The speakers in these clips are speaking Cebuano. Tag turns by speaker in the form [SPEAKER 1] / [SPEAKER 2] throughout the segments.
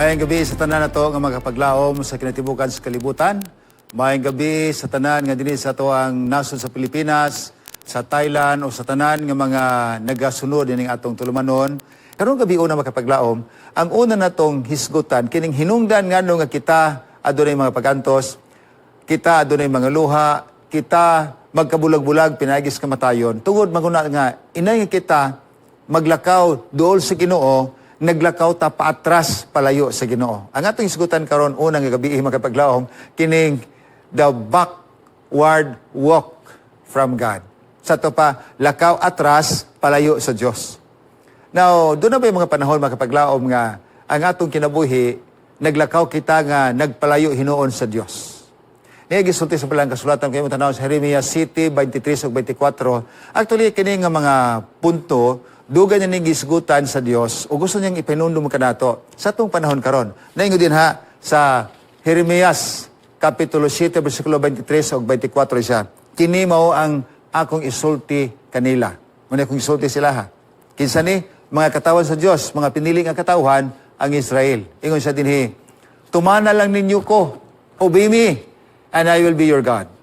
[SPEAKER 1] Maayong gabi sa tanan nato nga makapaglaom sa kinatibukan sa kalibutan. Maayong gabi sa tanan nga dinhi sa atoang nasod sa Pilipinas, sa Thailand o sa tanan nga mga nagasunod ining atong tulumanon. Karong gabi una, makapaglaom, ang una natong hisgutan kining hinungdan ngano nga kita adunay mga pagantos, kita adunay mga luha, kita magkabulag-bulag pinaagi sa kamatayon. Tungod maguna nga inay nga kita maglakaw duol sa Ginoo, naglakaw ta paatras palayo sa Ginoo. Ang atong hisgutan karon unang nga gabi, makapaglaom, kining the backward walk from God. Sa ato pa, lakaw atras palayo sa Dios. Now, duna ba yung mga panahon, makapaglaom, nga ang atong kinabuhi naglakaw kita nga nagpalayo hinuon sa Dios? Niya gisulti sa balang kasulatan kay tanaw sa Jeremias 7, 23 ug 24. Actually, kini nga mga punto dugay na ning gisgutan sa Dios ug gusto niyang ipahinumdum kanato sa atong panahon karon. Naingon din ha sa Jeremias kapitulo 7 bersikulo 23 ug 24 siya. "Kini mao ang akong isulti kanila." Muna akong isulti sila ha. Kinsa ni? Mga katawan sa Dios, mga pinili nga katawhan, ang Israel. Ingon siya dinhi, "Tumana lang ninyo ko, obey me, and I will be your God."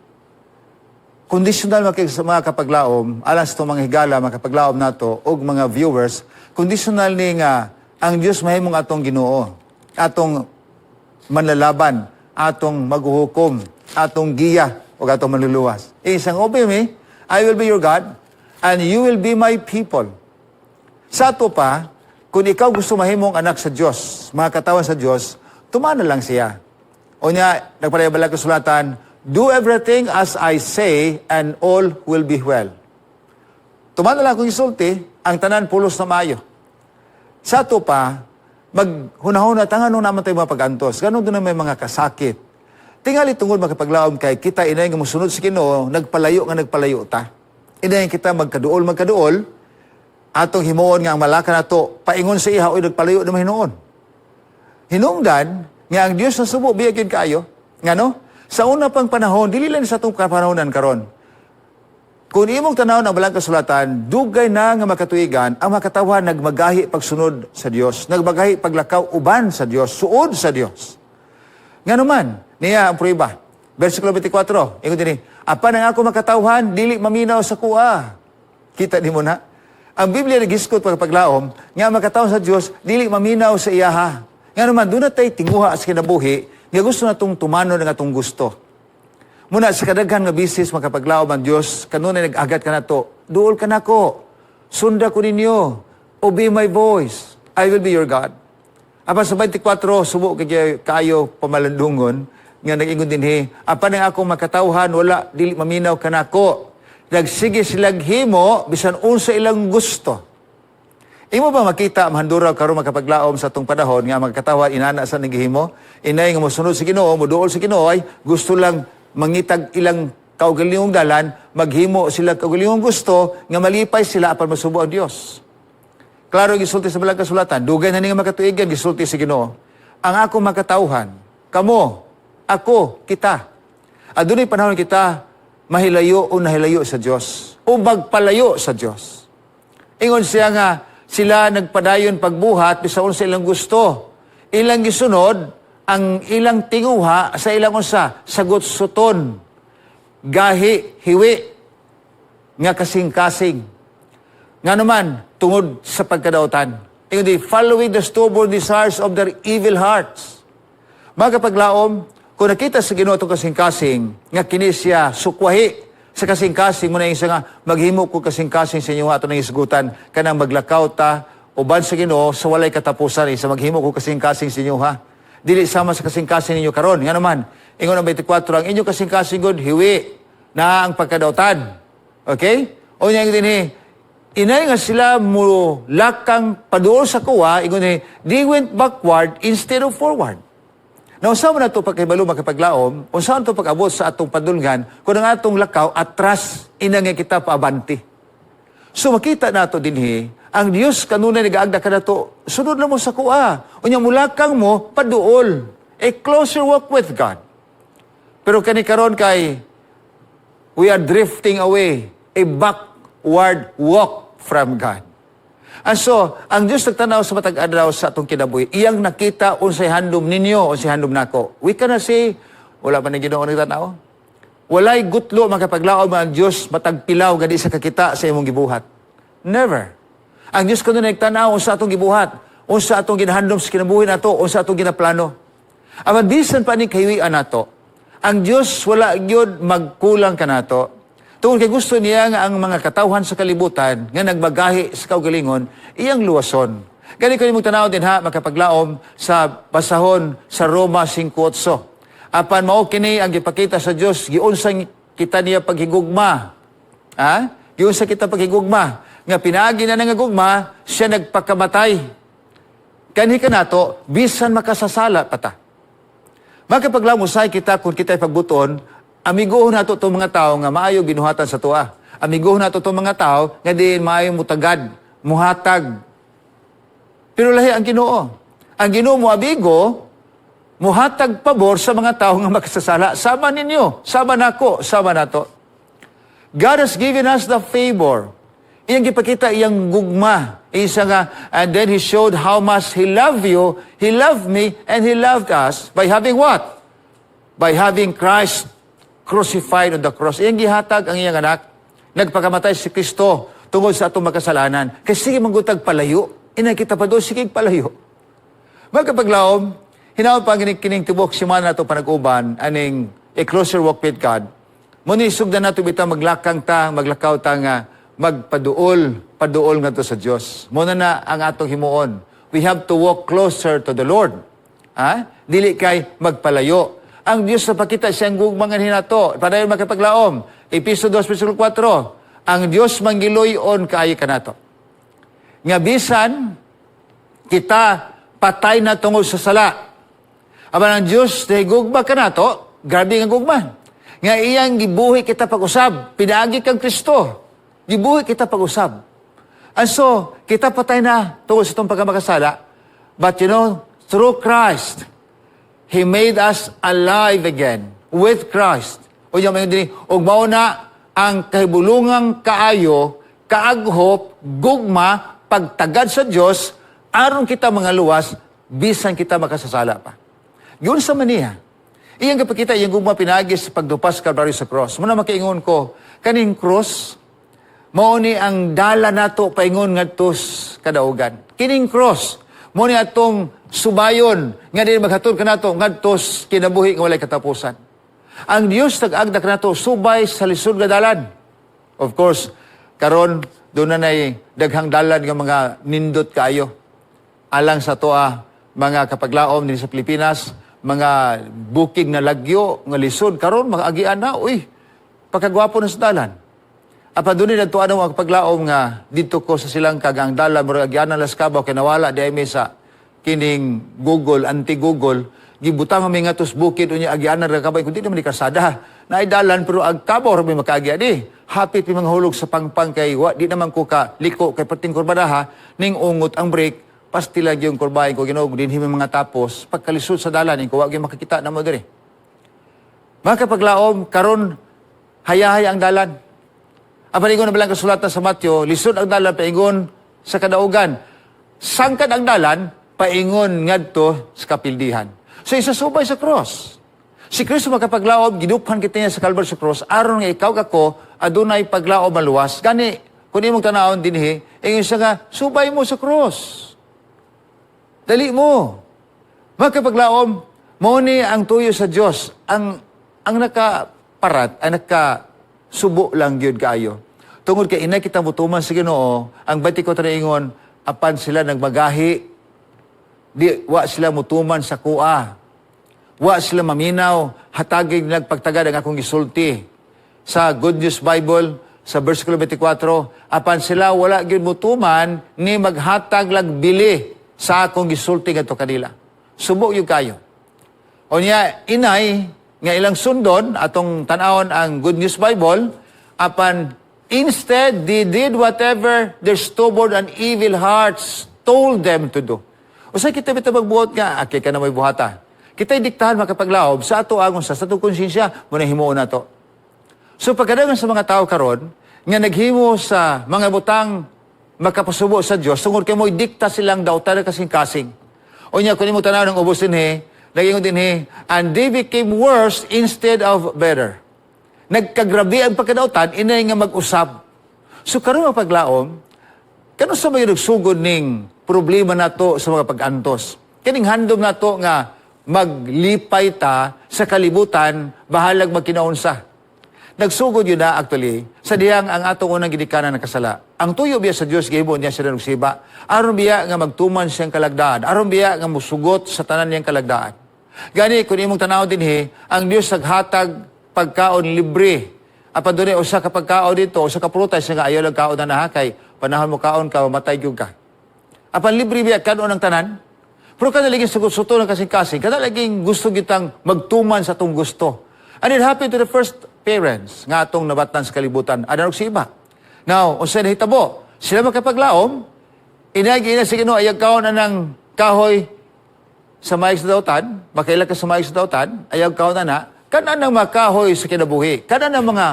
[SPEAKER 1] Conditional sa mga kapaglaom, alang sa itong mga higala, mga kapaglaom nato, og mga viewers, conditional ni nga ang Dios mahimong atong Ginoo, atong manlalaban, atong maghuhukom, atong giya, o atong manluluwas. Isang "Obey me, I will be your God, and you will be my people." Sa ato pa, kung ikaw gusto mahimong anak sa Dios, mga katawan sa Dios, tumana lang siya. O niya, nagpalayabala kasulatan, "Do everything as I say and all will be well." Tumana lang akong isulti, ang tanan pulos na maayo. Sa ato pa, maghunahuna ta nganong naa man tay mga pag-antos. Nganong duna may mga kasakit. Tingali tungod, makapaglaom, kay kita inay nga mosunod sa Ginoo, nagpalayo nga nagpalayo ta. Inay kita magkaduol magkaduol, atong himuon nga ang malaka nato paingon sa iha oy nagpalayo na hinuon. Hinungdan nga ang Dios nasubo biya gyud kaayo. Ngano? Sa una pang panahon, dili lang sa atong kapanahonan karon. Kung imong tanaw ang balang kasulatan, dugay na nga makatuigan, ang makatawhan nagmagahi pagsunod sa Dios, nagmagahi paglakaw uban sa Dios, suod sa Dios. Nga naman, niya ang prueba. Versikulo 24, ingon dinhi, "Apan ang ako makatawhan, dili maminaw sa akoa." Kita nimo na. Ang Biblia nagisgot pagpaglaom, nga ang makatawhan sa Dios, dili maminaw sa iyaha. Nga naman, duna tay tinguha sa kinabuhi, nga gusto natong tumanon ang atong gusto. Muna sa kadaghan nga bisis, makapaglaom, ang Dios kanunay nag-agat kanato, "Duol kanako. Sunda ko ninyo. Obey my voice. I will be your God." Apan sa 24, subo kay kaayo pamalandungon nga nag-ingon dinhi, "Apan ang akong makatawhan wala dili maminaw kanako. Nagsige silag himo bisan unsa ilang gusto." Imo ba makita mahanduraw karon, makapaglaom, sa atong panahon nga ang mga katawhan inana sa nagihimo? Inay nga mosunod sa Ginoo, moduol sa Ginoo ay gusto lang mangitag ilang kaugalingong dalan, maghimo sila kaugalingong gusto nga malipay sila apan masubo ang Dios. Klaro gisulti sa balang kasulatan, dugay na ni nga makatuigan gisulti sa Ginoo. Ang akong makatawhan, kamo, ako, kita. Adunay panahon kita mahilayo o nahilayo sa Dios o magpalayo sa Dios. Ingon siya nga sila nagpadayon pagbuhat bisan unsa ilang gusto. Ilang gisunod ang ilang tinguha sa ilang unsa sagot suton. Gahi, hiwi nga kasing-kasing. Nga naman, tungod sa pagkadautan. Ingon di, "Following the stubborn desires of their evil hearts." Mga kapaglaom, kung nakita sa Ginoo itong kasing-kasing, nga kini siya sukwahi sa kasing-kasing mo na yung nga maghimo ko kasing-kasing sa inyo ato nang isgutan kanang maglakaw ta uban sa Ginoo sa walay katapusan, isa maghimo ko kasing-kasing sa inyo ha. Dili sama sa kasing-kasing ninyo karon. Nga naman, ingon ang 24, ang inyong kasing-kasing gud hiwi na ang pagkadautan. Okay? O niya din eh, inay nga sila mo lakang paduol sa akoa, ingon ni, "They went backward instead of forward." Na unsa man nato pagkahibalo, makapaglaom, unsa man to pag-abot sa atong padulngan kung ang atong lakaw atras ina nga kita paabante? So makita nato dinhi, ang Dios kanunay nagaagda kanato, sunod na mo sa akoa. Unya mulakang mo paduol. A closer walk with God. Pero kani karon kay we are drifting away, a backward walk from God. And so, ang Diyos nagtanaw sa matag adlaw sa atong kinabuhi. Iyang nakita unsay handom ninyo, unsay handom nako. We cannot say, "Wala pa ni Ginoo nagtanaw." Walay gutlo, makapaglaom, ang Diyos matag pilaw gadi sa kakita sa imong gibuhat. Never. Ang Diyos kuno nagtanaw unsa atong gibuhat, unsa atong ginahandom sa kinabuhi nato, unsa atong ginaplano. Apan bisan pa ni kahiwian nato, ang Diyos wala gyud magkulang kanato. Tungod kay gusto niya nga ang mga katawhan sa kalibutan nga nagbagahi sa kaugalingon, iyang luwason. Gani ko nimong tanaw din ha, makapaglaom, sa basahon sa Roma 5:8. "Apan mao kini ang gipakita sa Dios, giunsang kita niya paghigugma." Ha? Giunsa kita paghigugma. Nga pinaagi na nga gugma, siya nagpakamatay. Kanhi kanato, bisan makasasala pa ta. Makapaglaom, usay kita kung kita pagbuton, amiguhon nato itong mga tao nga maayo ginuhatan sa atoa. Amiguhon nato itong mga tao nga diin maayo mutagad, muhatag. Pero lahi ang Ginoo. Ang Ginoo mo abigo, muhatag pabor sa mga tao nga makasasala. Sama ninyo, sama nako, sama nato. God has given us the favor. Iyang gipakita iyang gugma. Isa nga, and then He showed how much He loved you, He loved me, and He loved us by having what? By having Christ crucified on the cross. Iyang gihatag ang iyang anak. Nagpakamatay si Kristo tungod sa atong makasalanan. Kasi sige manggutag palayo. Inay kita pa doon, sige palayo. Magkapaglaom, hinaon pa kining kining tibok simana nato panag-uban aning A Closer Walk with God. Muni sugdan nato bitaw maglakang ta, maglakaw ta nga magpaduol, paduol ngadto sa Dios. Muna na ang atong himuon. We have to walk closer to the Lord. Ha? Dili kay magpalayo. Ang Dios napakita siyang gugma nganhi nato. Padayon, makapaglaom. Episo 2 versikulo 4. Ang Dios manggiluy-on kaayo kanato. Nga bisan kita patay na tungod sa sala, apan ang Diyos nahigugma kanato, grabe nga gugma, nga iyang gibuhi kita pag-usab, pinaagi kang Kristo. Gibuhi kita pag-usab. And so, kita patay na tungod sa itong pagkamakasala. But through Christ, He made us alive again with Christ. O yung mga dini, ug mao na ang kahibulungang kaayo, kaaghop, gugma, pagtagad sa Dios aron kita mga luwas, bisan kita makasasala pa. Yun sa maniya. Iyang gipakita iyang gugma pinaagi sa pagdupas Kalbaryo sa cross. Muna makaingon ko, kaning cross, mao ni ang dala nato paingon ngadto sa kadaugan. Kining cross, mao ni atong subayon nga dili maghatod kanato ngadto sa kinabuhi nga walay katapusan. Ang Dios nag-agda kanato subay sa lisod nga dalan. Of course, karon doon na nay daghang dalan nga mga nindot kaayo. Alang sa atoa mga kapaglaom dinhi sa Pilipinas, mga bukid na lagyo nga lisod karon makaagian na, uy, pagkagwapo na sa dalan. Apan doon ni ano ang paglaom nga dito ko sa silang kagang dalan murag agianan Las Cabaw kay nawala di mi sa kining Google, anti-Google, gibutang kami nga tos bukid, unya agianan ra kabay kundi naman di kasada. Naay dalan pero ag kabaw ra may makaagi di. Hapit mi mga hulog sa pangpang kay wa di naman ko ka liko kay perting kurbadaha ning ungot ang brake pasti lang yung kurbahin ko. Ginoo, dinhi mi mga tapos pagkalisod sa dalan ko wa gyud makakita na mo diri. Mga kapaglaom, karon hayahay ang dalan. Ang ingon na balang kasulatan sa Mateo, lisod ang dalan paingon sa kadaugan. Sangkad ang dalan paingon ngadto sa kapildihan. So isasubay sa cross. Si Kristo, makapaglaom, giduphan kita niya sa Calvary sa cross, aron nga ikaw kako, adunay paglaom maluwas. Gani, kung imong tanawon dinhi, ingon siya nga, subay mo sa cross. Dali mo. Makapaglaom, mao ni ang tuyo sa Dios, ang nakaparat, ang nakasubo lang gyud kaayo. Tungod kay inay kita mutuman sa Ginoo, ang 24 ingon, apan sila nagmagahi, di wa sila mutuman sa kua. Wa sila maminaw, hatagig nagpagtagad ang akong gisulti. Sa Good News Bible, sa versikulo 24, apan sila wala gyud mutuman ni maghatag lagbili sa akong gisulti ngadto kanila. Subo gyud kayo. Unya inay nga ilang sundon, atong tan-awon ang Good News Bible, apan instead they did whatever their stubborn and evil hearts told them to do. Usa kita bitaw magbuot nga akay ka na may buhata. Kita'y diktahan, makapaglaob, sa ato angon sa atong konsensya mo na himuon nato. So pagkadangan sa mga tao karon nga naghimo sa mga butang makapasubo sa Dios tungod kay mo'y dikta silang dautan ng kasing-kasing. O niya, kung imo tanaw ng ubos dinhi, nagingon dinhi, "And they became worse instead of better." Nagkagrabe ang pagkadautan, inay nga mag-usab. So karon, paglaom, kano sa may nagsugod ning problema nato sa mga pag-antos? Kining handom nato nga maglipay ta sa kalibutan, bahalag magkinaunsa. Nagsugod yun na actually sa dihang ang atong unang ginikanan nakasala. Ang tuyo biya sa Dios, gihimo niya sila siba. Aron biya nga magtuman siyang kalagdaan. Aron biya nga musugot sa tanan niyang kalagdaan. Gani kung imong tanaw dinhi, ang Dios naghatag pagkaon libre. Apan dunay usa ka pagkaon dito, usa ka prutas nga ayaw lang kaon na nahakay. Panahon mo kaon ka, mamatay gyud ka. Apan libre biya kanon ang tanan. Pero kada laging sugot-suto ng kasing-kasing, kada laging gusto gitang magtuman sa atong gusto. And it happened to the first parents nga atong nabatnan sa kalibutan. Adam ug si Eva. Now, unsay nahitabo? Sila makapaglaom, inagi ina sa Ginoo, ayaw kaon anang kahoy sa maayog sa dautan, makaila ka sa maayog sa dautan, ayaw kaon na na, kanan ang mga kahoy sa kinabuhi, kanan ang mga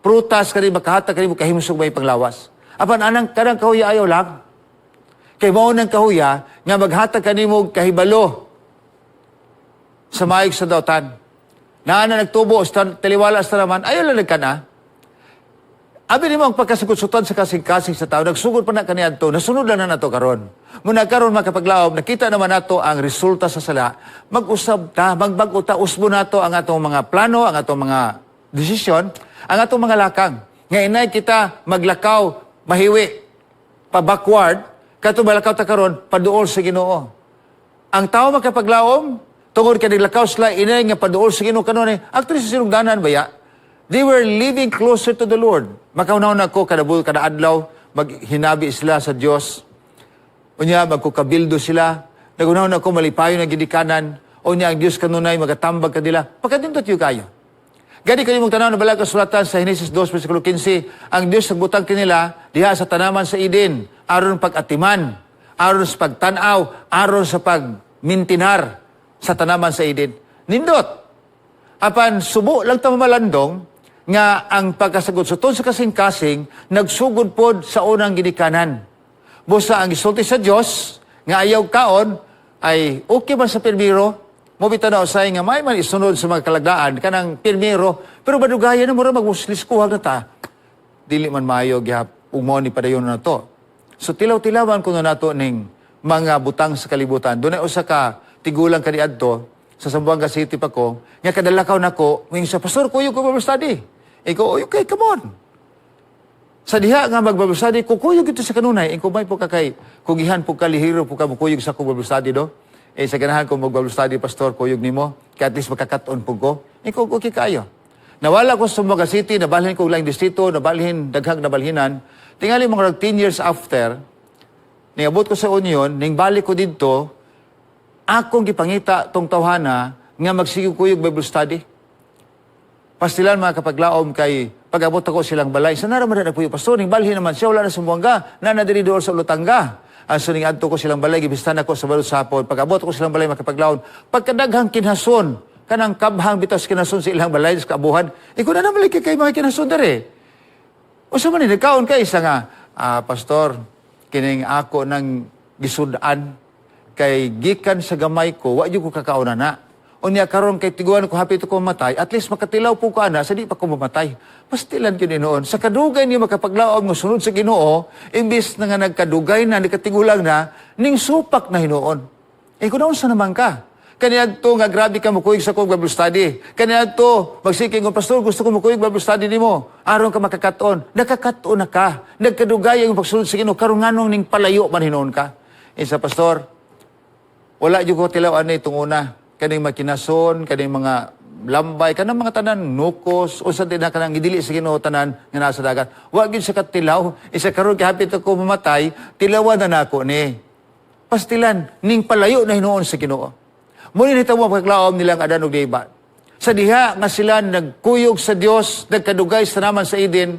[SPEAKER 1] prutas kani makahatag kani mo kahimsog may panglawas. Apan anang kanang kahoy ayaw lang. Kay mao nang kahuya nga maghatag kanimo kahibalo sa maayog sa dautan. Naa na nagtubo sa taliwala sa naman, ayaw lang nagkana. Abi nimo ang pagkasugod-sutan sa kasing-kasing sa tao, nagsugod pa na kaniadto, nasunod lang na nato karon. Muna karon, makapaglaom, nakita naman nato ang resulta sa sala, mag-usab ta, magbag-o ta, usbo nato ang atong mga plano, ang atong mga desisyon, ang atong mga lakang. Nga inay kita maglakaw, mahiwi, pa backward, kato malakaw ta karon, paduol sa Ginoo. Ang tao makapaglaom, tungod kay naglakaw sila inay nga paduol sa Ginoo kanunay, actually sa sinugdanan baya, they were living closer to the Lord. Makahunaw na ko kada kada adlaw maghinabi sila sa Dios. Unya magkukabildo sila. Nagunaw na ko malipayon ang gidikanan. Unya ang Dios kanunay magatambag kanila. Pagkadindot yung kayo. Gani kani mong tanaw na balag kasulatan sa Genesis 2 versikulo 15, ang Dios nagbutang kanila diha sa tanaman sa Eden aron pag-atiman, aron sa pagtan-aw, aron sa pagmintinar sa tanaman sa Eden. Nindot. Apan subo lang ta mamalandong nga ang pagkasagot sa sa kasing-kasing nagsugod pod sa unang ginikanan. Busa ang gisulti sa Dios nga ayaw kaon ay okay man sa pirmiro, mo bitaw na usay nga may man isunod sa mga kalagdaan kanang pirmiro, pero badugayan na mura magmusliskuhag na ta. Dili man maayo gihap ug mao ni padayon na to. So tilaw-tilawan kuno nato ning mga butang sa kalibutan. Dunay usa ka tigulang kaniadto sa Zamboanga City pa ko, nga kadalakaw nako, moingon siya, "Pastor, kuyog ko Bible study." Iko, "Okay, come on." Sa diha nga mag-Bible study, kukuyog ito sa kanunay. Iko, may po ka kay, kugihan po ka, lihiro po ka, mukuyog sa akong Bible study do. Eh, sa ganahan ko mag-Bible study, Pastor, kuyog nimo. Kaya at least makakaton po ko. Iko, okay kayo. Nawala ko sa Zamboanga City, nabalhin ko lang distrito, nabalhin, daghang nabalhinan. Tingali mga 10 years after, niabot ko sa Union, ning balik ko didto, akong gipangita tong tawhana nga magsige kuyog Bible study. Pastilan, mga kapaglaom, kay pag-abot ako silang balay. Sa naraman na po yung pastor, ning balhin naman siya, wala na sa Zamboanga, na na diri doon sa Olutanga. Ang so ning adto ko silang balay, gibistan ako sa balod sapod. Pag-abot ko silang balay, makapaglaon, pagkadaghang kinason, kanang kabhang bitas kinason sa ilang balay sa kaabuhan, ikaw na naman kay mga kinason dere. O sa man ni nagkaon kay isa nga, "Ah, pastor, kining ako nang gisudan kay gikan sa gamay ko, wa jud ko kakaon na. Unya karon kay tiguan ko hapit ko mamatay, at least makatilaw po ko ana sa di pa ko mamatay." Pastilan gyud noon. Sa kadugay niya makapaglaom nga sunod sa Ginoo, imbis na nga nagkadugay na, nagkatigulang na, ning supak na hinuon. Eh kung sa naman ka? Kaniadto nga grabe ka mukuyog sa akong Bible study. Kaniadto magsiking ko, "Pastor, gusto ko mukuyog Bible study nimo." Aron ka makakaton. Nakakaton na ka. Nagkadugay ang pagsunod sa Ginoo karon, nganong ning palayo man hinuon ka? Isa, "Pastor, wala jud ko tilaw ani itong una. Kaning makinason, kaning mga lambay, kanang mga tanan nukos, usa din na kanang gidili sa Ginoo tanan nga nasa dagat. Wa gyud sa katilaw, isa karon kay hapit ako mamatay, tilawan na nako ni." Pastilan, ning palayo na hinuon sa Ginoo. Muna nitamo paglaom nilang Adan ug Eva. Sa diha nga sila nagkuyog sa Dios, nagkadugay sa naman sa Eden,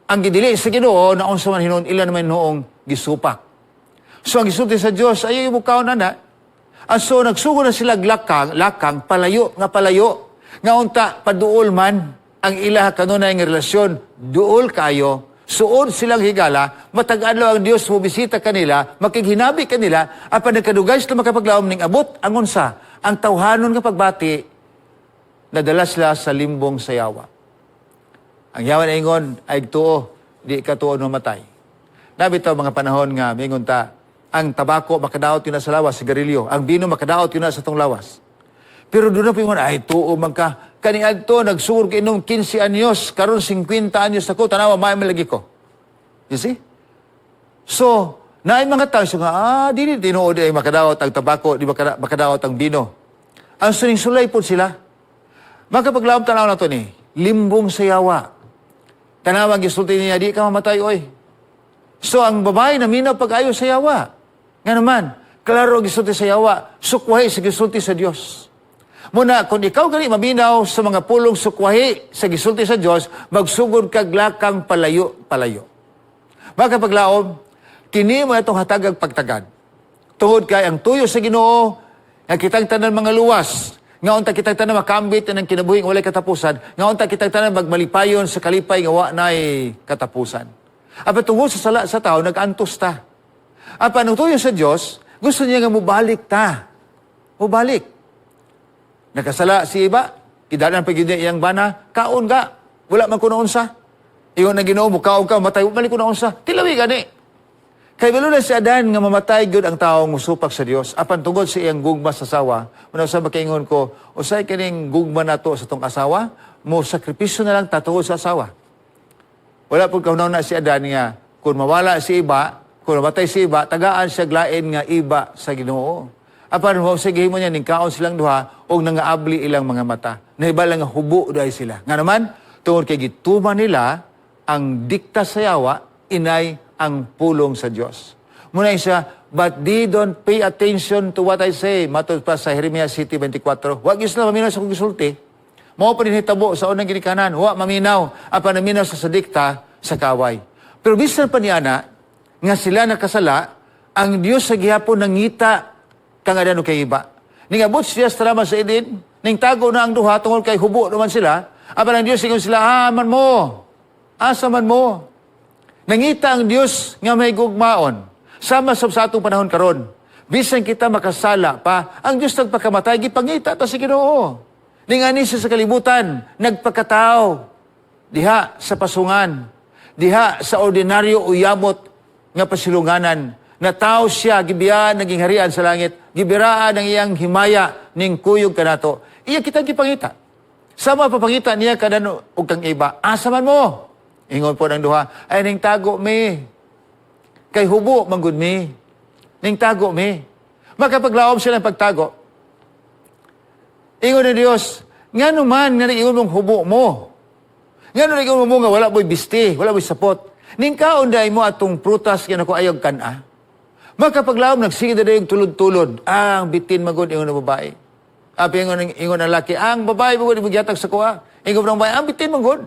[SPEAKER 1] ang gidili sa Ginoo na unsa man hinuon ila naman noong gisupak. So ang gisulti sa Dios, ayaw mo kaon ana. Ang so nagsugod na sila lakang, lakang palayo nga palayo. Nga unta paduol man ang ilaha kanunay nga relasyon, duol kayo. Suod silang higala, matag adlaw ang Dios mobisita kanila, makighinabi kanila, apan nagkadugay sila makapaglaom ning abot ang unsa, ang tawhanon nga pagbati, nadala sila sa limbong sa yawa. Ang yawa na ingon, ay tuo, di ka tuo mamatay. Naa bitaw mga panahon nga mingon ta, ang tabako makadaot yun na sa lawas, sigarilyo. Ang bino makadaot yun na sa tong lawas. Pero doon na pingon, ay tuo man ka. Kaniadto, nagsugod ka inom 15 anyos, karon 50 anyos ako, tanawa, may malagi ko. You see? So, naay mga tao, so nga, dili tinuod ay makadaot ang tabako, di makadaot ang bino. Ang suning sulay po sila. Makapaglaom tanaw na to ni, limbong sa yawa. Tanawa, gisulti niya, di ka mamatay, oy. So, ang babae naminaw pag-ayo sa yawa. Nga naman, klaro ang gisulti sa yawa, sukwahi sa gisulti sa Dios. Muna, kung ikaw gani maminaw sa mga pulong sukwahi sa gisulti sa Dios, magsugod kag lakang palayo-palayo. Makapaglaom, kini mo itong hatagag pagtagad. Tungod kay ang tuyo sa Ginoo, nga kitang tanan mga luwas, nga unta kitang tanan makambit ng kinabuhing walay katapusan, nga unta kitang tanan magmalipayon sa kalipay nga wa nay katapusan. Apan tungod sa sala sa tao, nag-antos ta. Apan ang tuyo sa Dios, gusto niya nga mubalik ta. Mubalik. Nakasala si iba, idalan pa gyud niya iyang bana, kaon ka, wala man kuno unsa. Ingon na Ginoo, mukaon ka, matay, wala kuno unsa. Tilawi gani. Kay balo na si Adan nga mamatay gyud ang taong musupak sa Dios apan tungod sa iyang gugma sa asawa, muna sa makaingon ko, usay kining gugma nato sa tong asawa, mo sakripisyo na lang ta tungod sa asawa. Wala pud kahuna na si Adan nga kung mawala si iba, kung mamatay si iba, tagaan siya lain nga iba sa Ginoo. Apan mo sige mo niya ning kaon silang duha og nangaabli ilang mga mata. Nahibala nga hubo dahil sila. Nga naman, tungod kay gituman nila ang dikta sa yawa, inay ang pulong sa Dios. Muna siya, but they don't pay attention to what I say. Matod pa sa Jeremiah 7:24. Wa gyud sila maminaw sa akong gisulti. Mao pa din hitabo sa unang ginikanan. Wa maminaw. Apan naminaw sa dikta sa kaway. Pero bisan pa niya na, nga sila nakasala, ang Dios sa gihapon nangita kang Adan ug kay Iba. Ningabot siya sa tanaman sa Eden, ning tago na ang duha tungod kay hubo naman sila. Apan ang Dios ingon sila, ah, man mo. Asa man mo. Nangita ang Dios nga may gugmaon. Sama sa atong panahon karon. Bisan kita makasala pa, ang Dios nagpakamatay, gipangita ta sa Ginoo. Ningani siya sa kalibutan, nagpakatao. Diha sa pasungan, diha sa ordinaryo uyamot nga pasilunganan, na tao siya, gibiyaan naging harian sa langit, gibiraan ang iyang himaya ning kuyog kanato. Iya kitang gipangita. Sama papangita niya kadan og kang iba. Asa man mo? Ingon po ng duha, ay ning tago mi. Kay hubo manggod mi. Ning tago mi. Makapaglaom sila ng pagtago. Ingon ni Dios, ngano man nga ingon mong hubo mo. Ngano ingon mo nga wala mo'y bisti, wala mo'y sapot. Ning kaon day mo atong prutas nga nako ayog kan-a. Makapaglaom nagsige na dayong tulod-tulod. Ang bitin magod ingon ng babae. Api ingon ng laki, ang babae magod imong gihatag sa kuha. Ingon ng babae, ang bitin magod.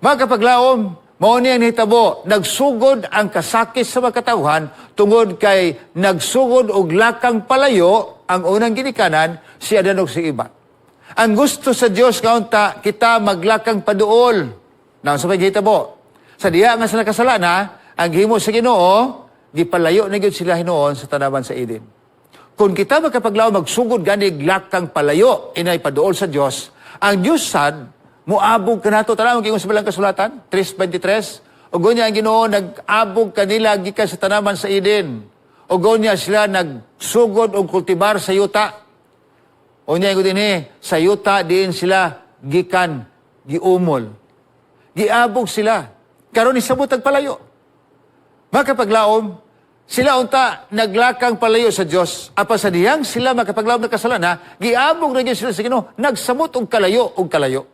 [SPEAKER 1] Makapaglaom, mao ni ang nahitabo, nagsugod ang kasakit sa makatawhan tungod kay nagsugod og lakang palayo ang unang ginikanan si Adan ug si Iba. Ang gusto sa Dios kaunta kita maglakang paduol. Na sa paghitabo. Sa diha nga sa nakasala na, ang gihimo sa Ginoo, gipalayo na gyud sila hinuon sa tanaman sa Eden. Kung kita makapaglaom magsugod ganig lakang palayo inay paduol sa Dios, ang Dios sad moabog kanato. Tanaw ang sa balang kasulatan 3:23. Ug unya ang Ginoo nag-abog kanila gikan sa tanaman sa Eden. Ug unya sila nagsugod og kultibar sa yuta. Unya ingon dinhi, sa yuta diin sila gikan giumol. Giabog sila. Karon isabot ang palayo. Makapaglaom, sila unta naglakang palayo sa Dios. Apan sa diyang sila makapaglaom na kasalanan, giabog na gyud sila sa Ginoo, nagsamot og kalayo og kalayo.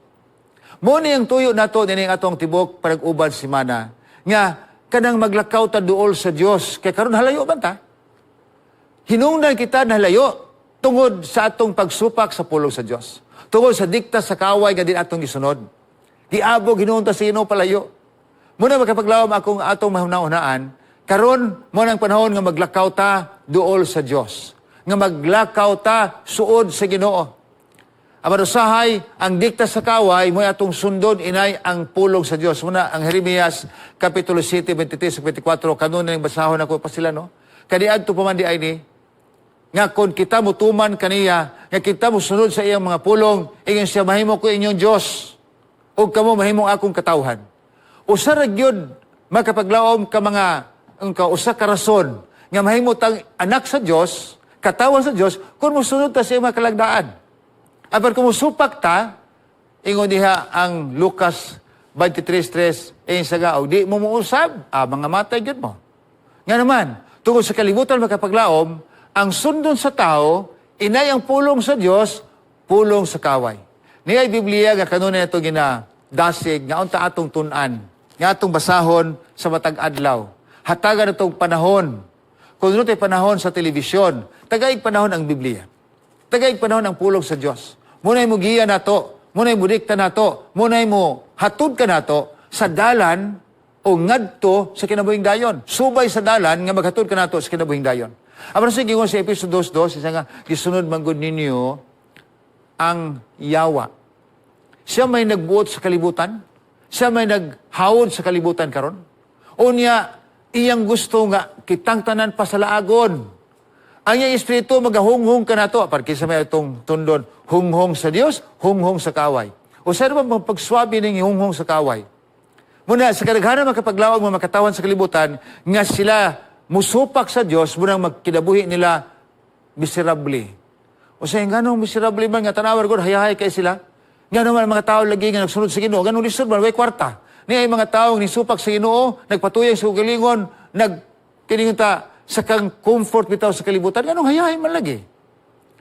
[SPEAKER 1] Mo ni ang tuyo nato nining atong tibok panag-uban semana nga kanang maglakaw ta duol sa Dios kay karon halayo man ta. Hinungdan kita na halayo tungod sa atong pagsupak sa pulong sa Dios. Tungod sa dikta sa kaway nga din atong gisunod. Giabog hinuon ta sa Ginoo palayo. Muna makapaglaom akong atong mahuna-hunaan, karon mo nang panahon nga maglakaw ta duol sa Dios, nga maglakaw ta suod sa Ginoo. Apan usahay, ang dikta sa kaway, mo atong sundon, inay ang pulong sa Dios. Muna, ang Jeremias, Kapitulo 7, 23, 24, kanunay ng basahon ako pa sila, no? Kaniadto pa man di ay ni, nga kung kita mutuman kaniya, nga kita musunod sa iyang mga pulong, ingon siya, "Mahimo ko inyong Diyos, ug kamo mahimong akong katawhan." Usa ra gyud makapaglaom ka mga ang ka usa ka rason nga mahimo tang anak sa Dios, katawhan sa Dios, kung musunod ta sa iyang mga kalagdaan. Apan kung musupak ta, ingon diha ang Lucas 23:3, ingon sa og di mo muusab, mga matay gyud mo. Nga naman, tungod sa kalibutan, makapaglaom, ang sundon sa tao, inay ang pulong sa Dios, pulong sa kaway. Niya Biblia nga kanunay ito ginadasig, nga unta atong tun-an, nga atong basahon sa matag adlaw. Hatagan itong panahon. Kung ano panahon sa telebisyon, tagaig panahon ang Biblia. Tagaig panahon ang pulong sa Dios. Muna'y mo giya nato, muna'y mo dikta nato, muna'y mo hatod ka nato sa dalan o ngadto sa kinabuhing dayon. Subay sa dalan nga maghatod ka nato sa kinabuhing dayon. Apan sa gingon sa Episo 2:2, isa nga gisunod man gud ninyo ang yawa. Siya may nagbuot sa kalibutan. Siya may naghawod sa kalibutan karon. Unya, iyang gusto nga kitang tanan pasalaagon. Ang iyang espiritu magahunghong ka nato. Para sa may itong tundon, hunghong sa Dios, hunghong sa kaway. O sa naman pagsuwabi ng hunghong sa kaway? Muna, sa kadaghanan makapaglawag mga makatawan sa kalibutan, nga sila musupak sa Dios, munang magkinabuhi nila miserable. O sa nganong miserable man nga tanawar gud hayahay kay sila? Ngano man ang mga tao lagi nga nagsunod sa Ginoo, nganong lisod man way kwarta? Niya ay mga tao nga nisupak sa Ginoo, nagpatuyang sa kaugalingon, nag kiningon ta sa kang comfort bitaw sa kalibutan, nganong hayahay man lagi?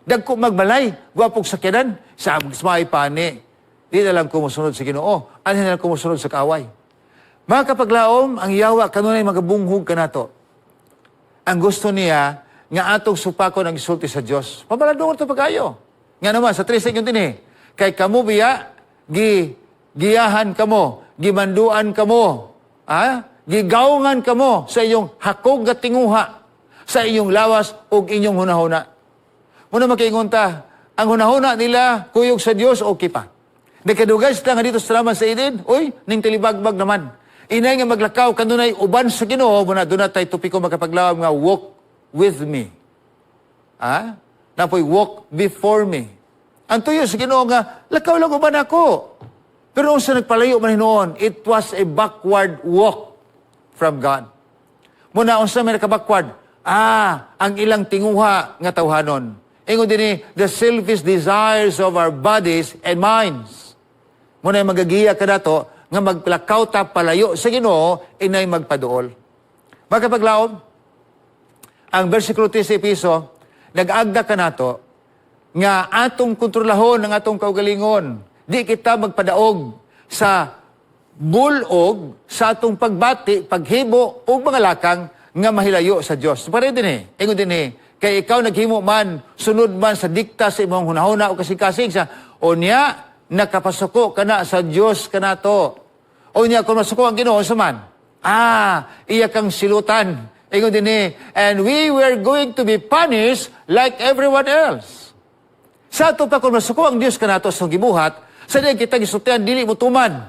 [SPEAKER 1] Dagko magbalay, gwapog sakyanan, sa may pani. Di na lang kumusunod sa Ginoo, ano na lang kumusunod sa kaaway. Mga kapaglaom, ang yawa kanunay magabunghog kanato. Ang gusto niya nga atong supakon ang isulti sa Dios. Pabaladungon to pagayo. Nga naman sa 3 yung dinhi, kay kamo biya gi giyahan kamo, gimanduan kamo, ah, gigawngan kamo sa iyong hakog nga tinguha, sa inyong lawas ug inyong hunahuna. Muna makaingon ta, ang hunahuna nila kuyog sa Dios, okay pa. Nagkadugay sila nga dito sa laman sa Eden, uy, ning tilibagbag naman. Inay nga maglakaw kanunay uban sa Ginoo, muna doon na tayo topiko, makapaglawam, nga walk with me. Ah? Napoy walk before me. Ang tuyo sa Ginoo nga lakaw lang uban ako. Pero nung sa nagpalayo man hinuon, it was a backward walk from God. Muna unsa may naka-backward? Ah, ang ilang tinguha nga tawhanon. Ingon din ni, the selfish desires of our bodies and minds. Muna magagiya ka nato nga maglakaw ta palayo sa Ginoo, inay magpaduol. Makapaglaom, ang versikulo 3 sa Episo, nag-agda ka nato nga atong kontrolahon ang atong kaugalingon. Di kita magpadaog sa bulog sa atong pagbati, paghibo ug mga lakang nga mahilayo sa Dios. Pare din eh. Ingon din eh, kay ikaw naghimo man, sunod man sa dikta sa imong hunahuna o kasing-kasing sa unya nakapasuko ka na sa Dios kanato. O niya kung masuko ang Ginoo sa man. Ah, iya kang silutan. Ingon din eh, and we were going to be punished like everyone else. Sa ato pa kung masuko ang Dios kanato sa gibuhat, sa diyan kita gisultihan dili mo tuman.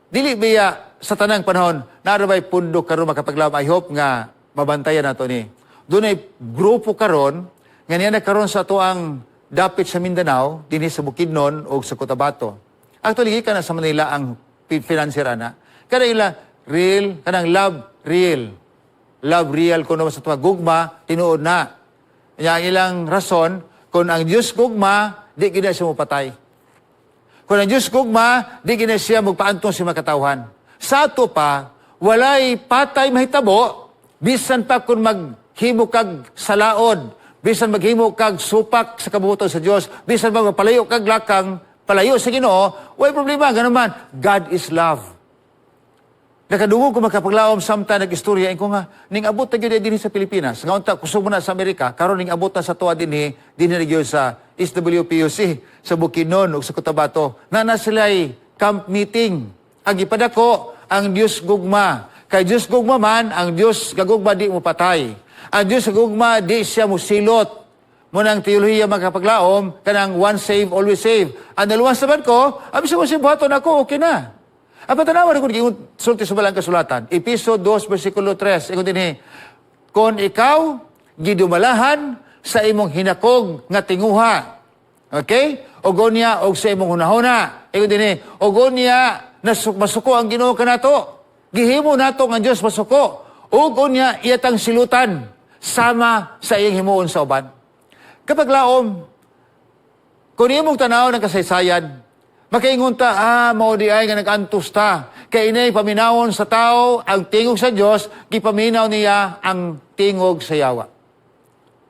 [SPEAKER 1] Dili biya sa tanang panahon, narabay pundo karon, makapaglawom. I hope nga mabantayan nato ni. Dunay grupo karon nga niya na karon sa ato ang dapit sa Mindanao, dinhi sa Bukidnon o sa Cotabato. Actually, gikan na sa Manila ang financier ana. Kada ila real, kanang love real. Love real kuno sa tuwa gugma tinuod na. Nya ang ilang rason, kung ang Dios gugma, di gid na siya mopatay. Kung ang Diyos gugma, di gid na siya magpaantong sa mga katawhan. Sa ato pa, walay patay mahitabo, bisan pa kung maghimo kag salaod, bisan maghimo kag supak sa kabubuton sa Dios, bisan pa magpalayo kag lakang, palayo sa Ginoo, walay problema, ganun man, God is love. Nakadungog ko, makapaglaom, samtang nag-istorya ko nga ning abot na gyud dinhi sa Pilipinas. Nga unta kusog mo na sa Amerika, karon ning abot na sa tuwa dinhi dinhi na gyud sa SWPUC sa Bukidnon ug sa Cotabato. Na na sila'y camp meeting. Ang gipadako ang Dios gugma. Kay Dios gugma man, ang Dios gagugma di mo patay. Ang Dios gugma di siya musilot. Mao nang teolohiya, makapaglaom, kanang once save, always save. Ang naluwas naman ko, abi sa kung buhaton ako, okay na. Apan tanawa na kung giingon sulti sa balang kasulatan. Episo 2, versikulo 3. Ingon dinhi, "Kung ikaw gidumalahan sa imong hinakog nga tinguha." Okay? "Og unya og sa imong hunahuna." Ingon dinhi, "Og unya masuko ang Ginoo kanato." Gihimo nato nga Dios masuko. "Ug unya iyatang silutan sama sa iyang himuon sa uban." Kapaglaom, kung imong tanaw ng kasaysayan, makaingon ta, "Ah, mao di ay nga nag-antos ta. Kay inay paminawon sa tao ang tingog sa Dios, gipaminaw niya ang tingog sa yawa."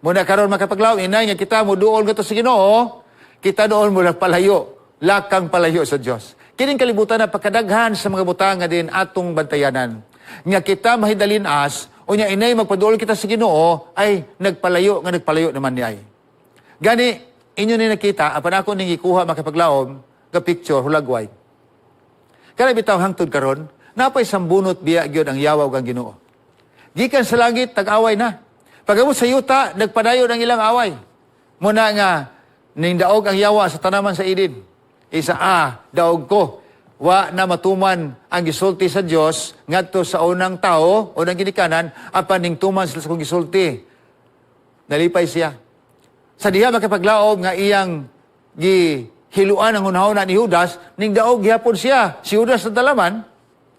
[SPEAKER 1] Muna karon, makapaglaom, inay nga kita mo duol ngadto sa Ginoo, kita doon mo palayo, lakang palayo sa Dios. Kining kalibutan na pagkadaghan sa mga butang nga din atong bantayanan. Nga kita mahidalin as, unya inay magpaduol kita sa Ginoo, ay nagpalayo nga nagpalayo naman niya ay. Gani, inyo ni nakita, apan ako ning gikuha, makapaglaom, ga picture, hulagway. Kana bitaw hangtod karon, napay sambunot biya gyud ang yawa ug ang Ginoo. Gikan sa langit, tag-away na. Pag-abot sa yuta, nagpadayon ang ilang away. Muna nga, ning daog ang yawa sa tanaman sa Eden. Isa, "Ah, daog ko. Wa na matuman ang gisulti sa Dios ngadto sa unang tao, unang ginikanan, apan ning tuman sila sa kong gisulti." Nalipay siya. Sa diha, makapaglaom, nga iyang gihiluan ang hunahuna ni Judas, ning daog gihapon siya. Si Judas sa dalaman.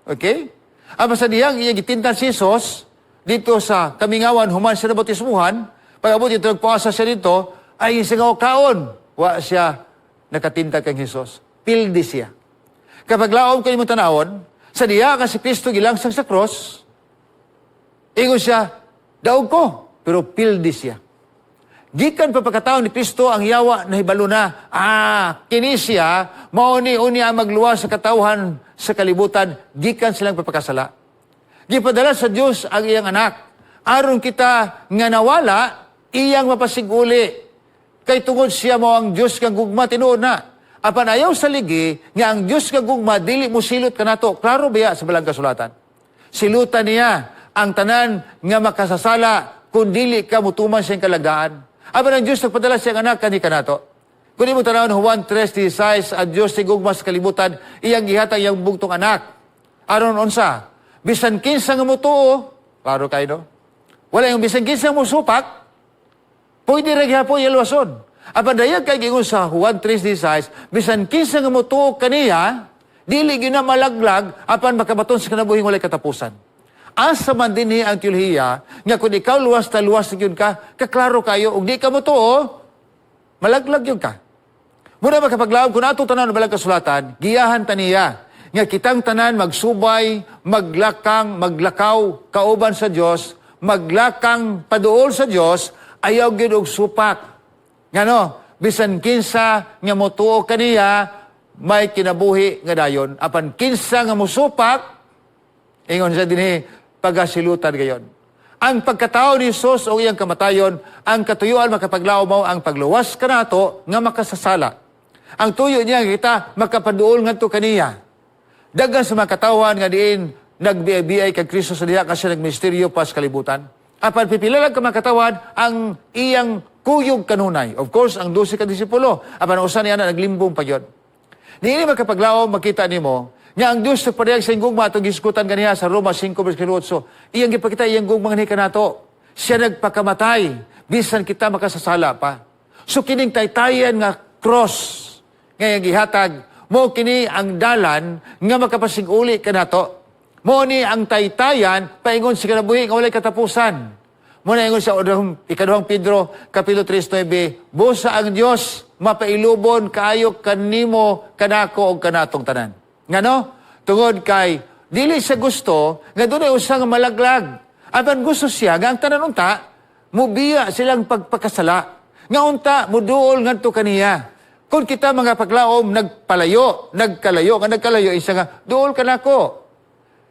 [SPEAKER 1] Okay? Apan sa dihang iyang gitintan si Jesus, dito sa kamingawan, human siya na bautismuhan, pag-abot dito, nagpuasa siya dito, ay siya nga kaon. Wa siya nakatinta kang Jesus. Pildi siya. Kapag laom kayo mong tanawon, sa diha ka si Kristo gilangsang sa cross, ingon siya, "Daog ko," pero pildi siya. Gikan pa pagkatao ni Kristo, ang yawa nahibalo na, "Ah, kini siya, mao ni unya ang magluwas sa katawhan sa kalibutan, gikan silang papakasala." Gipadala sa Dios ang iyang anak, aron kita nga nawala, iyang mapasiguli. Kay tungod siya mo ang Dios nga gugma, tinuod na. Apan ayaw sa ligi nga ang Dios nga gugma dili mo silot kanato. Klaro biya sa balang kasulatan. Silutan niya ang tanan nga makasasala kung dili ka mutuman siyang kalagaan. Apan ang Diyos nagpadala siyang anak kani kanato. Kung di mo tanawon Juan 3:16, ang Diyos tigugma sa kalibutan, iyang gihatag iyang bugtong anak. Aron unsa? Bisan kinsa nga motuo, klaro kayo, no? Wala yung bisan kinsa mo supak, pwede ra gihapon iluwason. Apan dayag kay giingon sa Juan 3:16, bisan kinsa nga motuo kaniya, dili gyud na malaglag apan makabaton sa kinabuhing walay katapusan. Asa man dinhi ang teolohiya nga kung ikaw luwas ta, luwas na gyud ka? Kaklaro kayo, ug di ka motuo, malaglag gyud ka. Muna makapaglaom, kung ato tanan balang kasulatan, giyahan ta niya nga kitang tanan magsubay, maglakang, maglakaw kauban sa Dios, maglakang paduol sa Dios, ayaw gyud og supak. Ngano, bisan kinsa nga motuo kaniya may kinabuhi nga dayon, apan kinsa nga mosupak, ingon siya dinhi, pagasilutan gayon. Ang pagkatao ni Jesus o iyang kamatayon, ang katuyuan, makapaglaom, mao ang pagluwas kanato nga makasasala. Ang tuyo niya nga kita makapaduol ngadto kaniya. Daghan sa mga katawan nga diin nagbiay kay Kristo sa diha kasi nagmisteryo pa sa kalibutan. Apan pipila lang ka mga katawan ang iyang kuyog kanunay. Of course, ang 12 ka disipulo. Apan ang usa niya na naglimbong pa gyud. Niini, makapaglaom, makita nimo nga ang Dios nagpadayag sa iyang gugma atong gisgutan ganiha sa Roma 5 versikulo 8. Iyang gipakita iyang gugma nganhi kanato. Siya nagpakamatay bisan kita makasasala pa. So kining taytayan nga cross nga iyang gihatag mo, kini ang dalan nga makapasig-uli kanato. Mo ni ang taytayan paingon sa kinabuhi nga walay katapusan. Mo na ingon sa ikaduhang Pedro kapitulo 3:9, "Busa ang Dios mapailubon kaayo kanimo, kanako ug kanatong tanan." Ngano? Tungod kay dili siya gusto nga dunay usa nga malaglag. Apan gusto siya nga ang tanan unta mubiya silang pagpakasala. Nga unta muduol ngadto kaniya. Kung kita mga paglaom nagpalayo, nagkalayo, nga nagkalayo isa nga duol kanako.